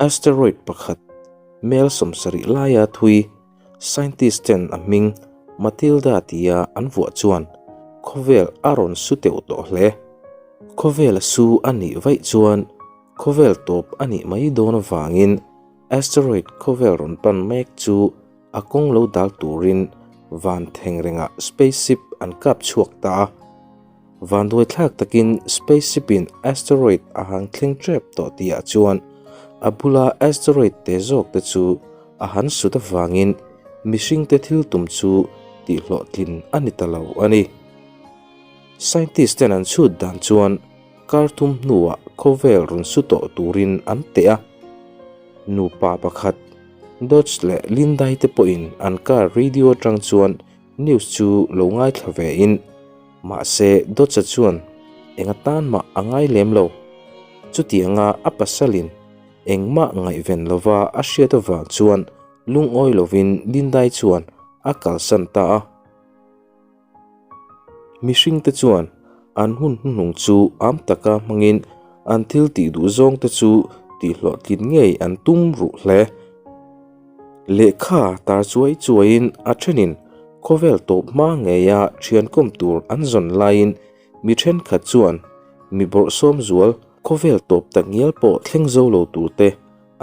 Asteroid pakhat mel 70 laia thui scientist ten a hming Matilda tia an vuah chuan khawvel a rawn su teuh tawh hle. Khawvel a su a nih vaih chuan khawvel tawp a nih mai dawn avangin asteroid khawvel rawn pan mek chu a kawng lo dal turin van thengrengah spaceship an kap chhuak ta a. Vanduai thlak takin spaceship in asteroid a han thleng tep tawh tihah chuan a bula asteroid te zawk te chu a han sut avangin mihringte thil tum chu tihhlawhtlin a ni ta lo a ni. Scientist ten an chhut dan chuan kar thum hnuah khawvel rawn su tawh turin an teh a. Nupa pakhat Dodge leh Lindai te pawhin an car radio atang chuan news chu lo ngaithla ve in, mahse Dodge-a chuan eng atan mah a ngai lem lo. Chutianga a pasalin engmah ngaihven lova a hriat avang chuan lungawi lovin Lindai chuan a kalsan ta a. Mihringte chuan an hun hnuhnung chu am taka hmangin an thil tih duh zawngte chu tihhlawhtlin ngei an tum ruh hle. Lehkha tar chuai chuaiin a thenin khawvel tawp hma ngeia thiankawm tur an zawn laiin mi thenkhat chuan mi bawrhsawm zual khawvel tawp tak ngial pawh thleng zo lo turte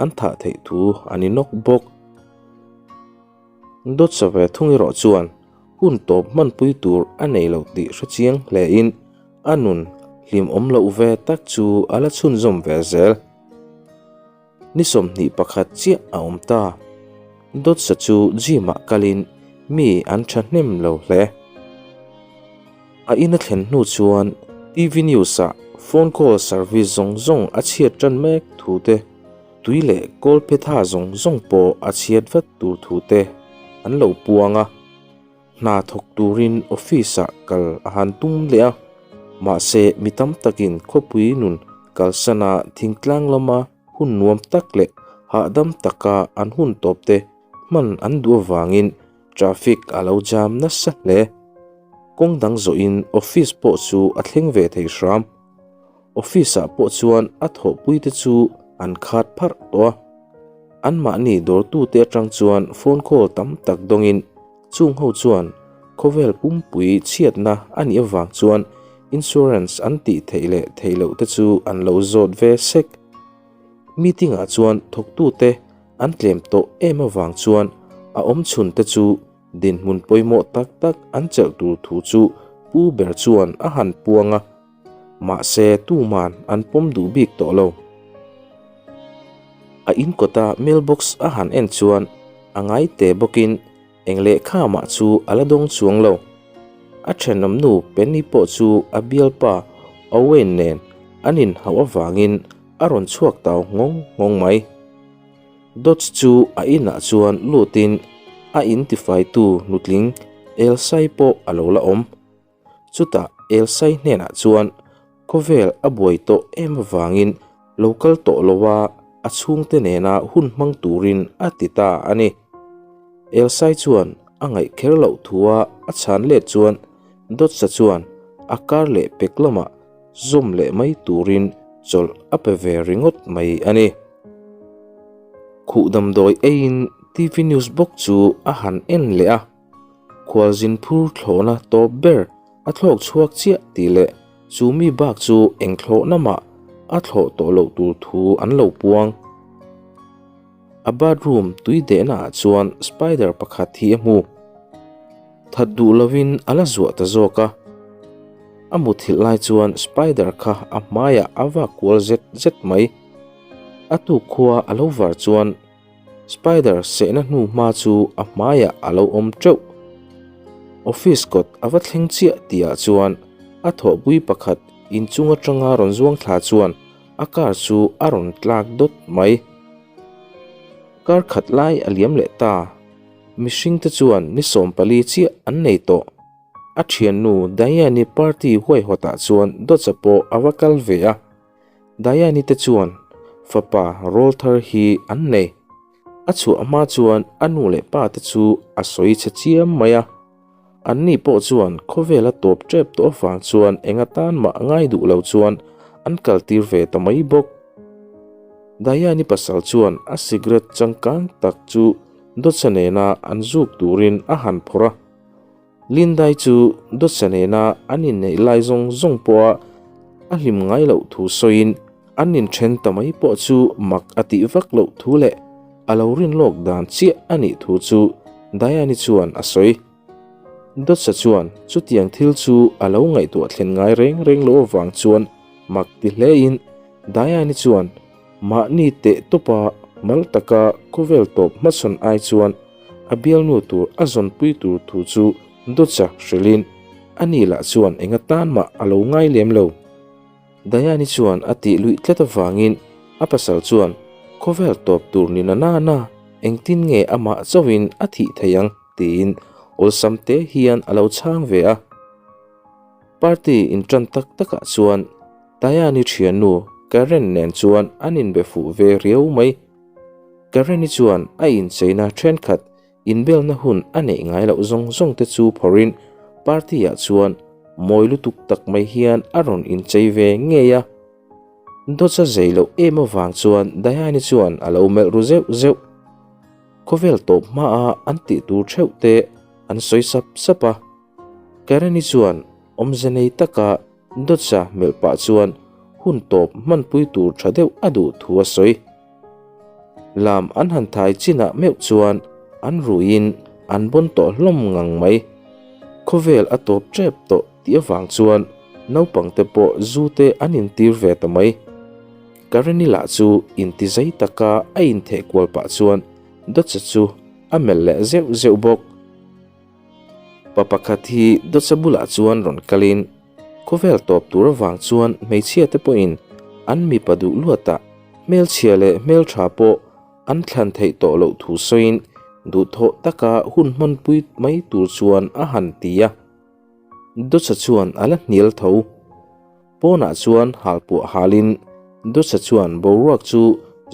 an thah theih thu an inawk bawk. Dawt sa ve thung erawh chuan hun tawp hmanpui tur a nei lo tih hre chiang hle in a nun hlim awm loh ve tak chu a la chhunzawm ve zel. Ni 21 chiah a awm ta. Dawt sa chu gym ah kalin mi an thahnem lo hle. A in a thlen hnu chuan TV news ah phone call service zawng zawng a chhiat tan mek thu te, Tui leh kawlphetha zawng zawng pawh a chhiat vat tur thu te an lo puang a, hna thawk turin office ah kal a han tum leh a, mahse mi tam takin khawpui nun kalsana thingtlang lama hun nuam tak leh hahdam taka an hun tawp te hman an duh avangin traffic a lo jam nasa hle. Kawng dang zawhin office pawh chu a thleng ve thei hram. Office ah pawh chuan a thawhpui te chu an khat pharh tawh a, anmahni dawrtute atang chuan phone call tam tak dawngin chung ho chuan khawvel pumpui chhiatna a nih avang chuan insurance an tih theih leh theih loh te chu an lo zawt ve sek. Meeting ah chuan thawktute an tlem tawh em avang chuan a awm chhun te chu Dinhmun pawimawh tak tak an chelh tur thu chu pu ber chuan a han puang a, mahse tuman an pawm duh bik tawh lo. A in kawta mailbox a han en chuan a ngai te bawkin eng lehkha mah chu a la dawng chuang lo. A thenawm nu Penny pawh chu a bialpa Owen nen an inhauh avangin a rawn chhuak tau nghawng nghawng mai. Dodge chu a inah chuan lutin a in tifaitu nutling Elsai pawh a lo la awm. Chutah Elsai hnenah chuan khawvel a buai tawh em avangin lo kal tawh loa a chhungte nena hun hmang turin a ti ta a ni. Elsai chuan a ngaih kher loh thua a chhan let chuan Dodge-a chuan a kar leh pek lamah zawm leh mai turin chawlh a pe ve ringawt mai a ni. Khuh damdawi eiin TV news bawk chu a han en leh a, khualzin phur thlawhna tawp ber a thlawk chhuak chiah tih leh chu mi bak chu eng thlawhna mah a thlawh tawh loh tur thu an lo puang. A bathroom tui dehna ah chuan spider pakhat hi a hmu. That duh lovin a la zuah ta zawk a. A muthilh lai chuan spider kha a hmaiah a vak kual zet zet mai. A tuk khua a lo var chuan spider sehna hnu hma chu a hmaiah a lo awm teuh. Office kawt a va thleng chiah tihah chuan a thawhpui pakhat inchung atanga rawn zuang thla chuan a car chu a rawn tlak dawt mai. Kar khat lai a liam leh ta. Mihringte chuan ni 14 chiah an nei tawh. A thiannu Diane-i party huaihawtah chuan Dodge-a pawh a va kal ve a. Diane-i te chuan fapa rawlthar hi an nei. A chhuah hma chuan a nu leh pa te chu a sawi chhe chiam mai a. Anni pawh chuan khawvel a tawp tep tawh avang chuan eng atan mah ngai duh lo chuan an kaltir ve ta mai bawk. Diane-i pasal chuan a cigarette changkang tak chu Dawtsa nena an zuk turin a han phawrh a. Lindai chu Dawtsa nena an inneih lai zawng zawng pawha a hlim ngai loh thu sawiin an inthen ta mai pawh chu mak a tih vak loh thu leh a lo rin lawk dan chiah a nih thu chu Diane-i chuan a sawi. Dawtsa chuan chutiang thil chu a lo ngaihtuah thlen ngai reng reng loh avang chuan mak ti hlein Diane-i chuan mahni teh tawpa mal taka khawvel tawp hmachhawn ai chuan a bialnu tur a zawnpui tur thu chu Dawtsa hrilhin ani lah chuan enga tan mah a lo ngai lem lo. Diane-i chuan a tih luih tlat avangin a pasal chuan khawvel tawp tur ni na na engtin nge amah chauhin a thih thei ang tiin awlsam te hian a lo chhang ve a. Party inṭan tak takah chuan Diane-i ṭhiannu Karen nen chuan an inbe fuh ve riau mai. Karen-i chuan a incheina ṭhenkhat Inbelna hun a neih ngai loh zawng zawng te chu phawrhin party ah chuan mawi lutuk tak mai hian a rawn inchei ve ngei a. Dawtsa zei loh em avang chuan Diane-i chuan a lo melh ru zeuh zeuh. Khawvel tawp hmaa an tih tur theuh te an sawi sap sap a. Karen-i chuan awmze nei taka Dawtsa melh pah chuan hun tawp hmanpui tur tha deuh a duh thu a sawi. Lam an han thai chinah meuh chuan an ruiin an bawn tawh hlawm ngang mai. Khawvel a tawp tep tawh tih avang chuan naupangte pawh zu te an intir ve ta mai. Karini lah chu inti zei taka a intheh kual pah chuan Dawtsa chu a melh leh zeuh zeuh bawk. Pa pakhat hi Dawtsa bulah chuan rawn kalin Khawvel tawp tur avang chuan hmeichhia te pawhin an mipa duh luatah hmelchhia leh hmeltha pawh an thlan theih tawh loh thu sawiin duhthawh taka hun hmanpui mai tur chuan a han ti a. Dawtsa chuan a la hnial tho. Pawnah chuan halpuah halin Dawtsa chuan boruak chu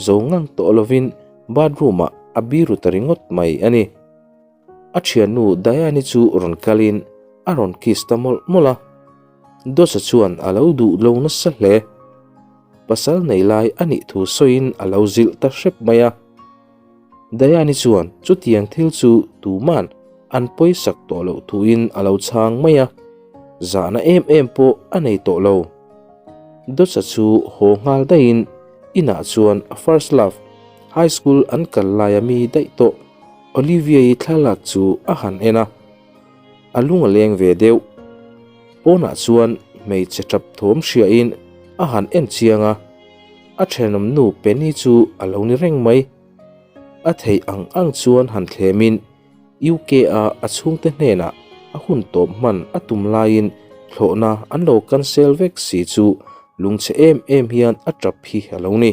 zo ngang tawh lovin bathroom ah a biru ta ringawt mai a ni. A thiannu Diane-i chu rawn kalin a rawn kiss ta mawlh mawlh a. Dawsa chuan a lo duh lo nasa hle. Pasal nei lai a nih thu sawiin a lo zilh ta hrep mai a. Diane-i chuan chutiang thil chu tuman an pawisak tawh loh thuin a lo chhang mai a, zahna em em pawh a nei tawh lo. Dawsa chu haw nghal daihin inah chuan a first love, high school an kal laia mi daih tawh Olivia-i thlalak chu a han en a, a lung a leng ve deuh. Pawnah chuan hmeichhe tap thawm hriain a han en chiang a, a thenawmnu Penny chu a lo ni reng mai. A theih ang ang chuan han thlemin UK-a a chhungte hnenah a hun tawp hman a tum laiin thlawhna an lo cancel vek si chu lungchhe em em hian a tap hi a lo ni.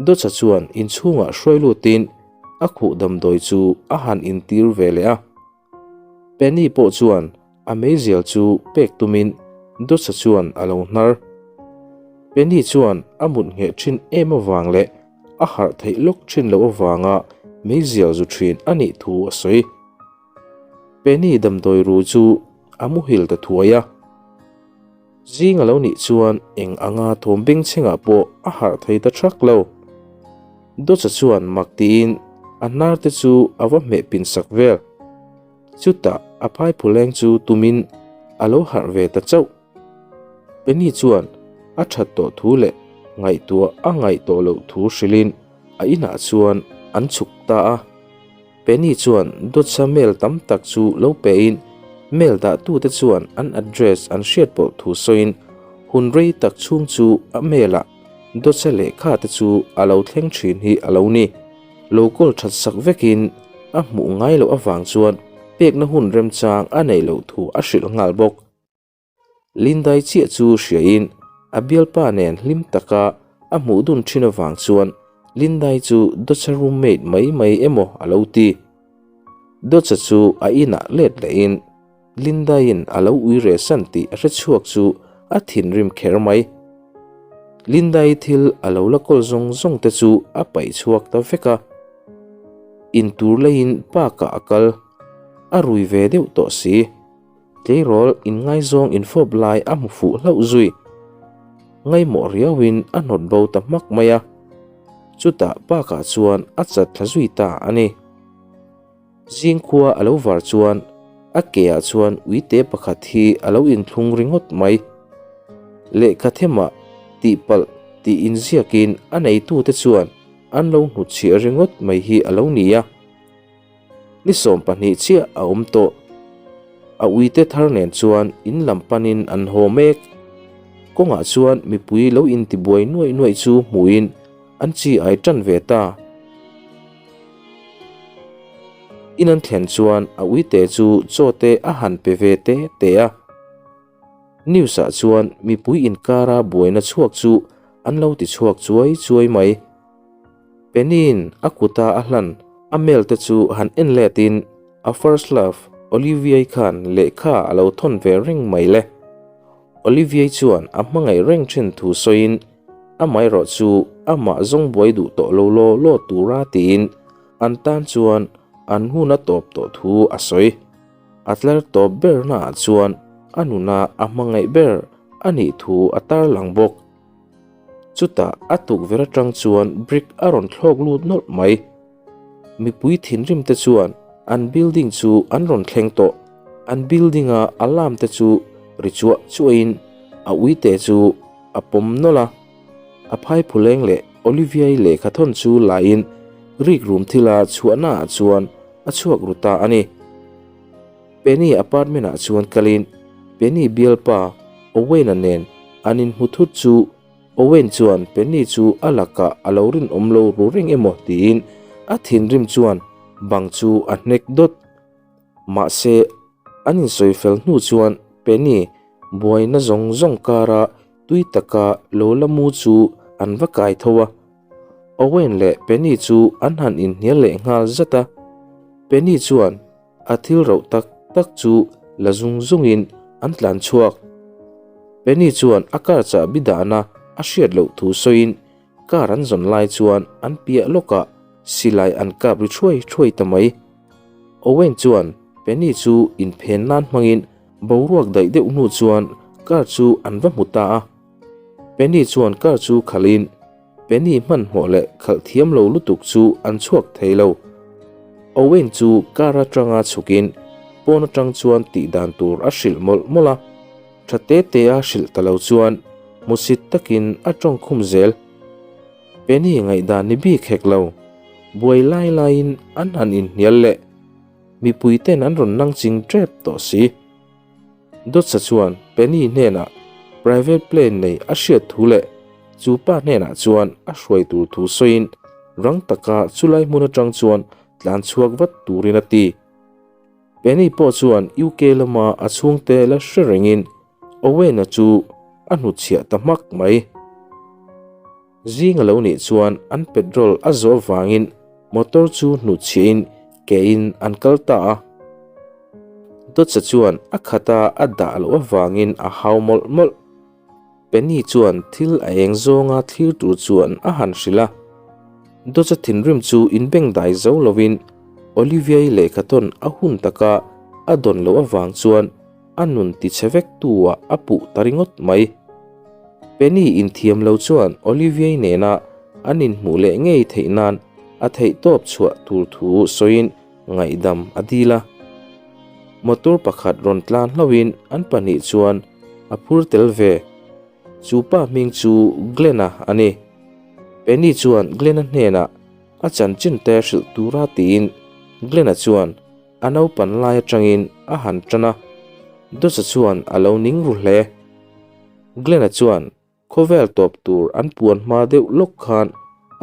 Dawtsa chuan inchhungah hruai lutin a khuh damdawi chu a han intir ve leh a. Penny pawh chuan a meizial chu pek tumin Dawtsa chuan a lo hnar. Penny chuan a mut ngheh thin em avang leh a harh theih lawk thin loh avanga meizial zu thin a nih thu a sawi. Penny damdawi ru chu a muhil ta thuai a. Zing a lo nih chuan eng anga thawm bengchhengah pawh a harh thei ta thak lo. Dawtsa chuan mak tiin a hnar te chu a va hmeh pin sak vel. Chutah a phaiphuleng chu tumin a lo harh ve ta chauh. Penny chuan a that tawh thu leh ngaihtuah a ngaih tawh loh thu hrilhin a inah chuan an chhuk ta a. Penny chuan Dawtsa mail tam tak chu lo pein mail dahtute chuan an address an hriat pawlh thu sawiin hun rei tak chhung chu a mail ah Dawtsa lehkha te chu a lo thleng thin hi a lo ni. Lo call that sak vekin a hmuh ngai loh avang chuan pekna hun remchang a neih loh thu a hrilh nghal bawk. Lindai chiah chu hriain a bialpa nen hlim taka a hmuh dun thin avang chuan Lindai chu Dawtsa roommate mai mai emaw a lo ti. Dawtsa chu a inah let lehin Lindaiin a lo ui reh san tih a hre chhuak chu a thinrim kher mai. Lindai thil a lo la kawl zawng zawng te chu a paih chhuak ta vek a. Intur leiin park-ah a kal. A rui ve deuh tawh si. Tleirawl inngaizawng infawp lai a hmu fuh hlauh zui. Ngaimawh riauin a hnawt bo ta hmak mai a. Chutah park ah chuan a chat thla zui ta a ni. Zing khua a lo var chuan a ke ah chuan uite pakhat hi a lo inthlung ringawt mai. Lehkha themah tihpalh tih inziakin a neitute chuan an lo hnutchhiah ringawt mai hi a lo ni a. Ni 12 chiah a awm tawh. A uite thar nen chuan in lam panin an haw mek. Kawngah chuan mipui lo intibuai nuaih nuaih chu hmuhin an chi ai tan ve ta. In an thlen chuan a uite chu chaw te a han pe ve te te a. News ah chuan mipui inkara buaina chhuak chu an lo ti chhuak chuai chuai mai. Penny-in a kuta a hlan a mail te chu han en letin a first love Olivia-i khan lehkha a lo thawn ve reng mai le. Olivia-i chuan a hmangaih reng thin thu sawiin amaherawh chu amah zawng buai duh tawh lo law law tura tiin an tan chuan an hun a tawp tawh thu a sawi. A tlar tawp bernaah chuan a nuna a hmangaih ber a nih thu a tarlang bawk. Chutah a tukverh atang chuan brick a rawn thlawk lut nawlh mai. Mipui thinrim te chuan an building chu an rawn thleng tawh. An building a alarm te chu ri chuah chuahin a uite chu a pawm nawlh a. A phaiphuleng leh Olivia-i lehkha thawn chu lain rikrum thila chhuahna ah chuan a chhuak ru ta a ni. Penny apartment ah chuan kalin Penny bialpa Owen-a nen an inhmu thut chu Owen chuan Penny chu a lakah a lo rinawm lo ru reng emaw tiin a thinrim chuan bang chu a hnek dawt. Mahse, an insawi fel hnu chuan Penny buaina zawng zawng kara tui taka lo la mu chu an va kai tho a. Owen leh Penny chu an han inhnial leh nghal zat a. Penny chuan A thil rauh tak tak chu la zung zungin an tlan chhuak. Penny chuan a car chahbi dahna a hriat loh thu sawiin car an zawn lai chuan an piah lawkah silai an kap ri thuai thuai ta mai. Owen chuan Penny chu inphen nan hmangin boruak daih deuh hnu chuan car chu an va hmu ta a. Penny chuan car chu khalhin Penny hmanhmawh leh khalh thiam lo lutuk chu an chhuak thei lo. Owen chu car atanga chhukin pawn atang chuan tih dan tur a hrilh mawlh mawlh a, tha te te a hrilh ta lo chuan hmusit takin a tawng khum zel. Penny ngaihdan ni bik hek lo, buai lai laiin an han inhnial leh mipui ten an rawn nang ching tep tawh si. Dawtsa chuan Penny hnenah private plane nei a hriat thu leh chu pa hnenah chuan a hruai tur thu sawiin rang taka chulai hmun atang chuan tlan chhuak vat turin a ti. Penny pawh chuan UK lama a chhungte la hre rengin Owen-a chu a hnutchhiah ta hmak mai. Zing a lo nih chuan an petrol a zawh avangin motor chu hnutchhiahin kein an kal ta a. Dawtsa chuan a khata a dah loh avangin a hau mawlh mawlh. Penny chuan thil a eng zawnga thlir tur chuan a han hrilh a. Dawtsa thinrim chu inbengdai zo lovin Olivia-i lehkhathawn a hun taka a dawn loh avang chuan a nun tichhe vek tu ah a puh ta ringawt mai. Penny inthiam lo chuan Olivia-i nena an inhmuh leh ngei theih nan a theihtawp chhuah tur thu sawiin ngaihdam a dil a. Motor pakhat rawn tlan hlauhin an pahnih chuan a phur tel ve. Chu pa hming chu Glenn-a a ni. Penny chuan Glenn-a hnenah a chanchin te hrilh tura tiin Glenn-a chuan A naupan lai atangin a han tan a, Dawtsa chuan a lo ning ru hle. Glenn-a chuan khawvel tawp tur an puan hma deuh lawk khan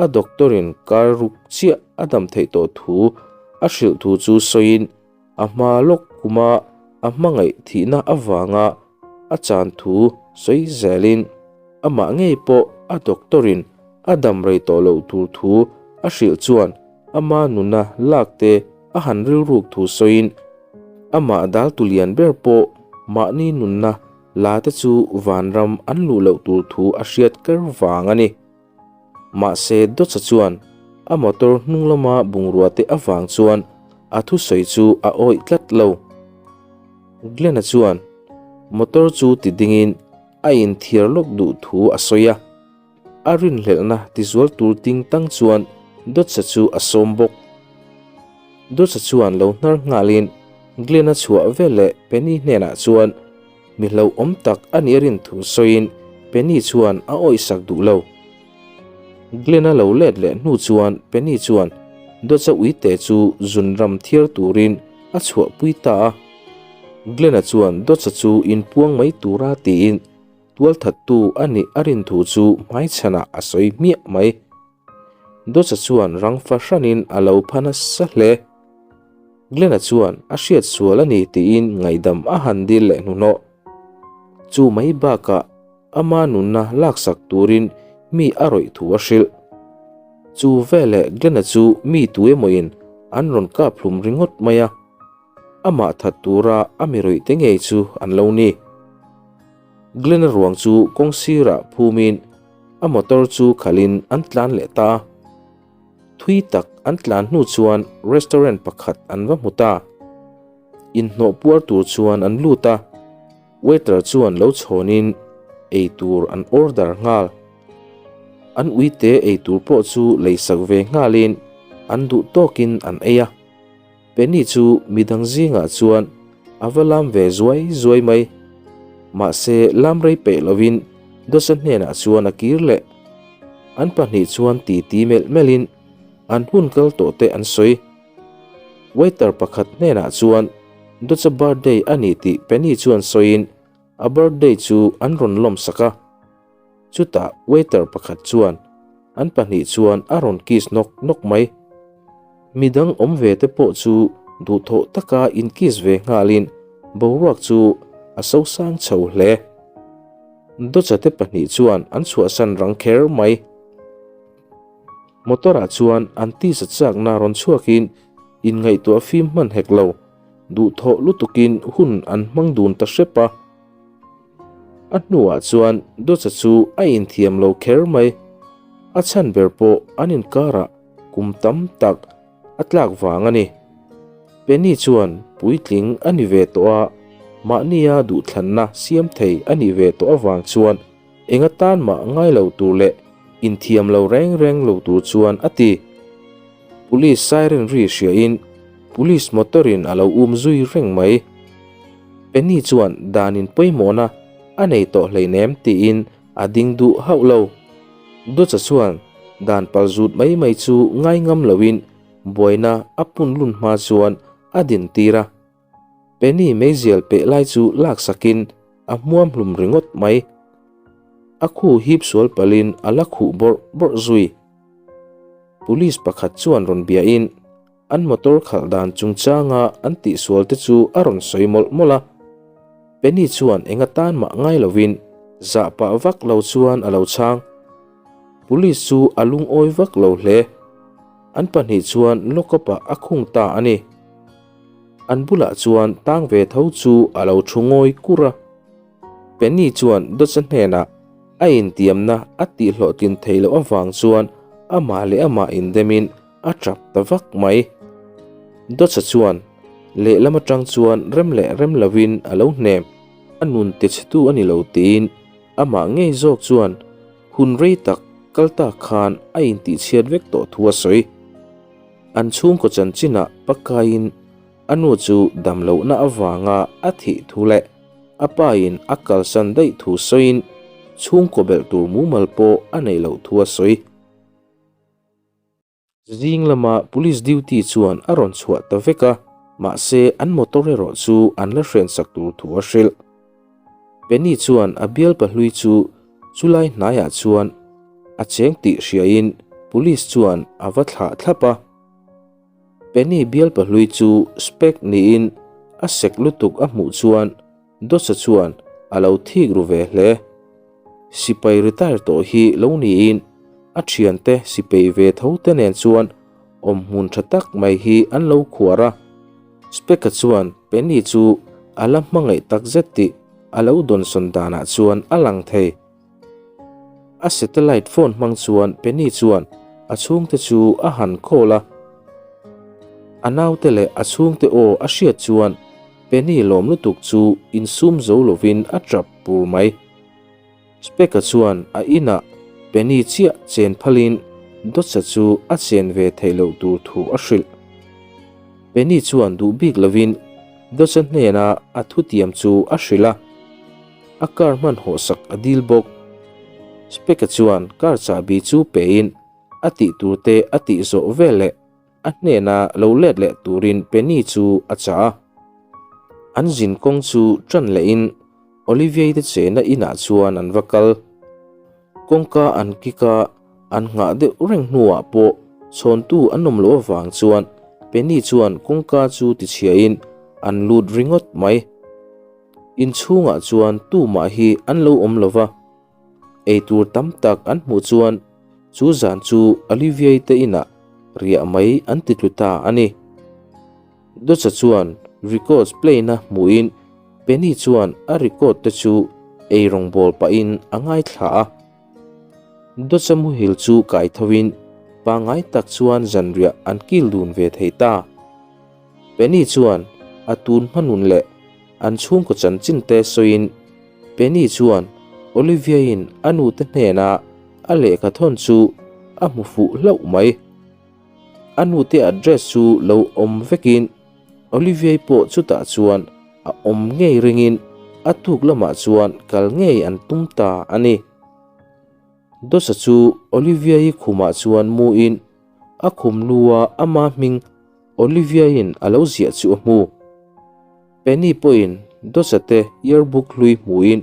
a doctor-in kar ruk chiah a dam theih tawh thu a hrilh thu chu sawiin a hma lawk kuma a hmangaih thihna avanga a chan thu sawi zelin amah ngei pawh a doctor-in a dam rei tawh loh tur thu a hrilh chuan ama nuna lak te a han rilruk thu sawiin amah dal tu lian ber pawh mahni nunna la te chu vanram an luh loh tur thu a hriat ker vang a ni. Mahse Dawtsa chuan a motor hnung lama bungrua te avang chuan a thusawi chu a awih tlat lo. Glenn-a chuan motor chu ti dingin a inthiar lawk duh thu a sawi a. A rinhlelhna tizual tur ting tang chuan Dodsa chu a sawm bawk. Dodsa chuan lo hnar nghalin Glenn-a chhuah veleh Penny hnenah chuan mi hlauhawm tak a nih a rin thu sawiin Penny chuan a awihsak duh lo. Glenn-a lo let leh hnu chuan Penny chuan Dodsa uite chu zun ram thiar turin a chhuahpui ta a. Glenn-a chuan Dodsa chu inpuang mai tura tiin Tualthattu a nih a rin thu chu hmaichhanah a sawi hmiah mai. Dawtsa chuan rang fahranin a lo pha nasa hle. Glenn-a chuan a hriat sual a ni tiin ngaihdam a han dil leh hnuhnawh. Chu mai bakah ama nunna laksak turin mi a rawih thu a hrilh. Chu veleh Glenn-a chu mi tu emawin an rawn kap hlum ringawt mai a. Amah that tura a mi rawih te ngei chu an lo ni. Glenn-a ruang chu kawng sirah phumin a motor chu khalhin an tlan leh ta a. Thui tak an tlan hnu chuan restaurant pakhat an va hmu ta. Inhnawh puar tur chuan an lut a, waiter chuan lo chhawnin ei tur an order nghal. An uite ei tur pawh chu leisak ve nghalin an duh tawkin an ei a. Penny chu midang zingah chuan a va lam ve zuai zuai mai. Mahse lam rei peih lovin Dawsa hnenah chuan a kir leh. An pahnih chuan titi melh melhin an hun kal tawh te an sawi. Waiter pakhat hnenah chuan Dawsa birthday a ni tih Penny chuan sawiin a birthday chu an rawn lawmsak a. Chutah waiter pakhat chuan an pahnih chuan a rawn kiss nawk nawk mai. Midang awm ve te pawh chu duhthawh taka in kiss ve nghalin boruak chu a sosang chho hle. Dawcha te pahnih chuan an chhuahsan rang kher mai. Motor ah chuan an tisa chakna rawn chhuakin inngaihtuah fim hman hek lo, duhthawh lutukin hun an hmang dun ta hrep a. A hnuah chuan Dawcha chu a inthiam lo kher mai. A chhan ber pawh an inkarah kum tam tak a tlak vang a ni. Penny chuan puitling a ni ve tawh a, mahnia duhthlanna siam thei a nih ve tawh avang chuan eng atan mah ngai lo tur leh inthiam lo reng reng lo tur chuan a ti. Police siren ri hriain Police motor in a lo um zui reng mai. Penny chuan dan in pawimawhna a nei tawh hleinem tiin a ding duh hauh lo. Dawcha chuan dan pal zut mai mai chu ngai ngam loin buaina a pun lun hma chuan a din tir a. Penny meizial peh lai chu laksakin a hmuam hlum ringawt mai. A khu hip sual palin a la khuh bawrh bawrh zui. Police pakhat chuan rawn biain An motor khalh dan chungchanga an tihsual te chu a rawn sawi mawlh mawlh a. Penny chuan eng atan mah ngai lovin zah pah vak lo chuan a lo chhang. Police chu a lungawi vak lo hle. An pahnih chuan lock-up ah a khung ta a ni. An bulah chuan tang ve tho chu a lo thu ngawi kur a. Penny chuan Dodge-a hnenah a intiamna a tihhlawhtlin theih loh avang chuan amah leh amah indemin a tap ta vak mai. Dodge-a chuan lehlam atang chuan rem leh rem lovin a lo hnem, a nun tichhetu a ni lo tiin amah ngei zawk chuan hun rei tak kal ta khan a intihchhiat vek tawh thu a sawi. An chhungkaw chanchinah pakaiin A nu chu damlohna avanga a thih thu leh a pain a kalsan daih thu sawiin chhungkaw belh tur mumal pawh a neih loh thu a sawi. Zing lama police duty chuan a rawn chhuah ta vek a, mahse an motor erawh chu an la hrensak tur thu a hrilh. Penny chuan a bialpa hlui chu chulai hnaiah chuan a cheng tih hriain police chuan a va thlah thlap a. Penny bialpa hlui chu spec niin a sek lutuk a hmuh chuan Dawsa chuan a lo thik ru ve hle. Sipai retire tawh hi lo niin a thiante sipei ve tho te nen chuan awmhmun tha tak mai hi an lo khuar a. Spec-a chuan Penny chu a la hmangaih takzet tih a lo dawnsawn danah chuan a lang thei. A satellite phone hmang chuan Penny chuan a chhungte chu a han call a. A naute leh a chhungte aw a hriat chuan Penny lawm lutuk chu insum zo lovin a tap pur mai. Speka chuan a inah Penny chiah chen phalin Dawtsa chu a chen ve theih loh tur thu a hrilh. Penny chuan duh bik lovin Dawtsa hnena a thutiam chu a hrilh a, a car hman hawhsak a dil bawk. Speke chuan car chahbi chu pein a tih turte a tih zawh veleh a hnena lo let leh turin Penny chu a chah a. An zin kawng chu tan lehin Olivier te chena inah chuan an va kal. Kawngka an kik a, an nghah deuh reng hnuah pawh chhawntu an awm loh avang chuan Penny chuan kawngka chu tichhiain an lut ringawt mai. Inchhungah chuan tumah hi an lo awm lo va. Eitur tam tak an hmuh chuan chu zan chu Olivier te inah riah mai an ti tlu ta a ni. Dawtsa chuan records play na hmuhin Penny chuan a record te chu ei rawngbawl pahin a ngaithla a. Dawtsa muhil chu kai thovin pangngai tak chuan zanriah an kil dun ve thei ta. Penny chuan a tun hmanun leh an chhungkaw chanchin te sawiin Penny chuan Olivia-in a nute hnena a lehkha thawn chu a hmu fuh hlauh mai. A nute address chu lo awm vekin Olivia-i pawh chutah chuan a awm ngei ringin a tuk lamah chuan kal ngei an tum ta a ni. Dawsa chu Olivia-i khumah chuan muin a khum lu a ama hming Olivia-in a lo ziah chu a hmu. Penny pawhin Dawsa te yearbook hlui hmuin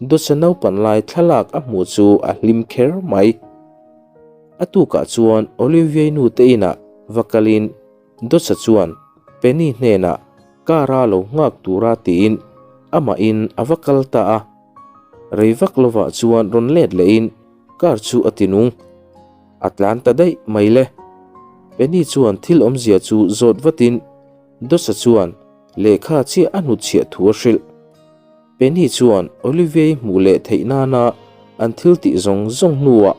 Dawsa naupan lai thlalak a hmuh chu a hlim kher mai. A tukah chuan Olivier nu te inah va kalin Dawsa chuan Penny hnenah car a lo nghak tura tiin amahin a va kal ta a. Rei vak lovah chuan rawn let lehin car chu a tinung. A tlan ta daih mai le. Penny chuan thil awmzia chu zawt vatin Dawsa chuan lehkha chiah a hnutchhiah thu a hrilh. Penny chuan Olivier-i hmuh leh theih nana an thil tih zawng zawng hnuah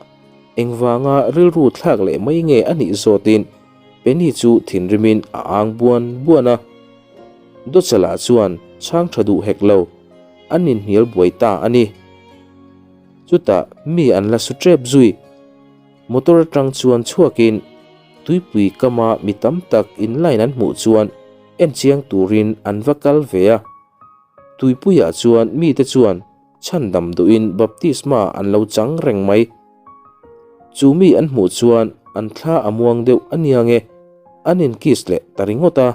engvanga rilru thlak leh mai nge a nih zawtin Penny chu thinrimin a ang buan buan a. Dawtsalah chuan chhang tha duh hek lo, an inhnial buai ta a ni. Chutah mi an la su tep zui. Motor atang chuan chhuakin tuipui kama mi tam tak in line an hmuh chuan enchiang turin an va kal ve a. Tuipuiah chuan mite chuan chhandam duhin baptisma an lo chang reng mai. Chu mi an hmuh chuan an thla a muang deuh a nia nge, an inkiss leh ta ringawt a.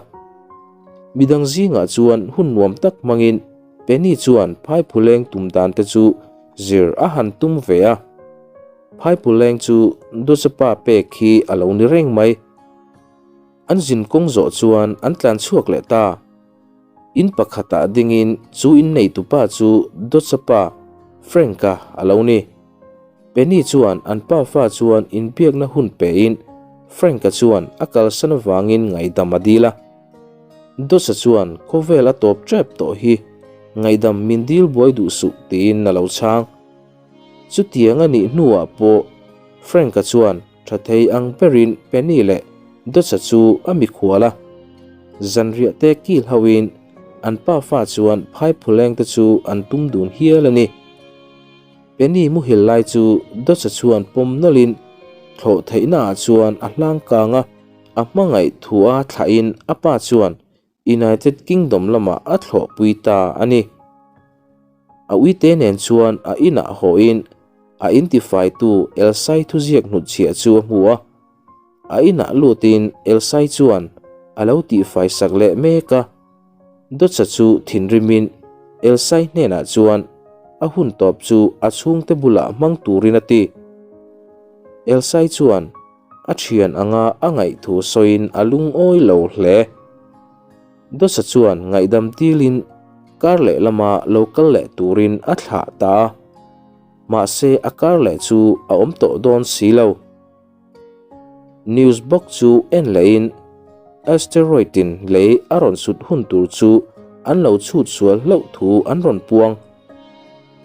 Midang zingah chuan hun nuam tak hmangin Penny chuan phaiphuleng tum dan te chu zir a han tum ve a. Phaiphuleng chu Dawsapa pek hi a lo ni reng mai. An zin kawng zawh chuan an tlan chhuak leh ta. In pakhatah dingin chu inneitupa chu Dawtsapa Frank-a a lo ni. Penny chuan an pafa chuan inbiakna hun pein Frank-a chuan a kalsan avangin ngaihdam a dil a. Dawtsa chuan khawvel a tawp tep tawh hi ngaihdam min dil buai duh suh tiin a lo chhang. Chutiang a nih hnuah pawh Frank-a chuan Tha thei ang berin Penny leh Dawtsa chu a mikhual a, zanriah te kil hoin an pafa chuan phaiphuleng te chu an tum dun hial a ni. Penny muhil lai chu Dawtsa chuan pawm nawlhin thlawh theihna ah chuan a hlang kang a, a hmangaih thu a thlahin a pa chuan United Kingdom lamah a thlawhpui ta a ni. A uite nen chuan a inah hawhin a intifaitu Elsai thuziak hnutchhiah chu a hmu a. A inah lutin Elsai chuan a lo tihfai sak leh mek a. Dawtsa chu thinrimin Elsai hnenah chuan a hun tawp chu a chhungte bulah hmang turin a ti. Elsai chuan A thian anga a ngaih thu sawiin a lungawi lo hle. Dawsa chuan ngaihdam tilin kar leh lama lo kal leh turin a thlah ta a. Mahse a kar leh chu a awm tawh dawn si lo. News bawk chu en lehin asteroid in lei a rawn sut hun tur chu an lo chhut sual hlauh thu an rawn puang.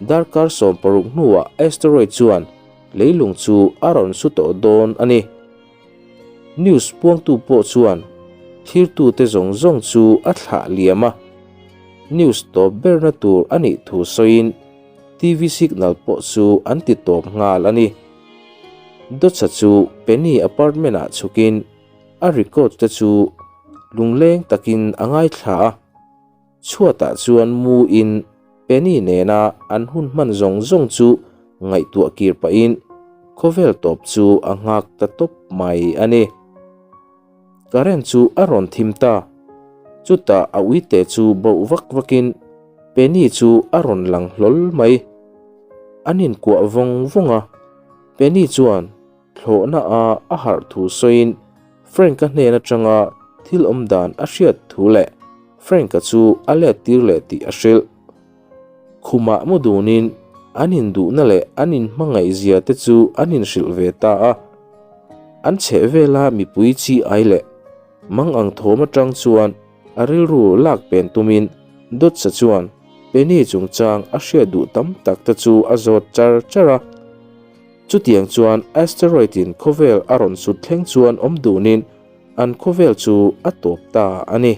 Darkar 16 hnuah asteroid chuan leilung chu a rawn su tawh dawn a ni. News puangtu pawh chuan thirtute zawng zawng chu a thlah liam a, news tawp berna tur a nih thu sawiin TV signal pawh chu an ti tawp nghal a ni. Dawtsa chu Penny apartment-ah chhukin a record te chu lungleng takin a ngaithla a. Chhuatah chuan mu in Penny nena an hun hman zawng zawng chu ngaihtuah kir pahin khawvel tawp chu a nghak ta tawp mai a ni. Current chu a rawn thim ta. Chutah a uite chu bauh vak vakin Penny chu a rawn lang hlawl mai. An inkuah vawng vawng a, Penny chuan thlawhna a a harh thu sawiin Frank-a hnen atanga thil awm dan a hriat thu leh Frank-a chu a let tir leh tih a hrilh. Khumah mu dunin an induhna leh an inhmangaihzia te chu an inhrilh ve ta a. An chheh vela mipui chi ai leh mang ang thawm atang chuan a rilru lak pen tumin Dawtsa chuan Penny chungchang a hriat duh tam tak te chu a zawt char char a. Chutiang chuan asteroid in khawvel a rawn sut thleng chuan awm dunin an khawvel chu a tawp ta a ni.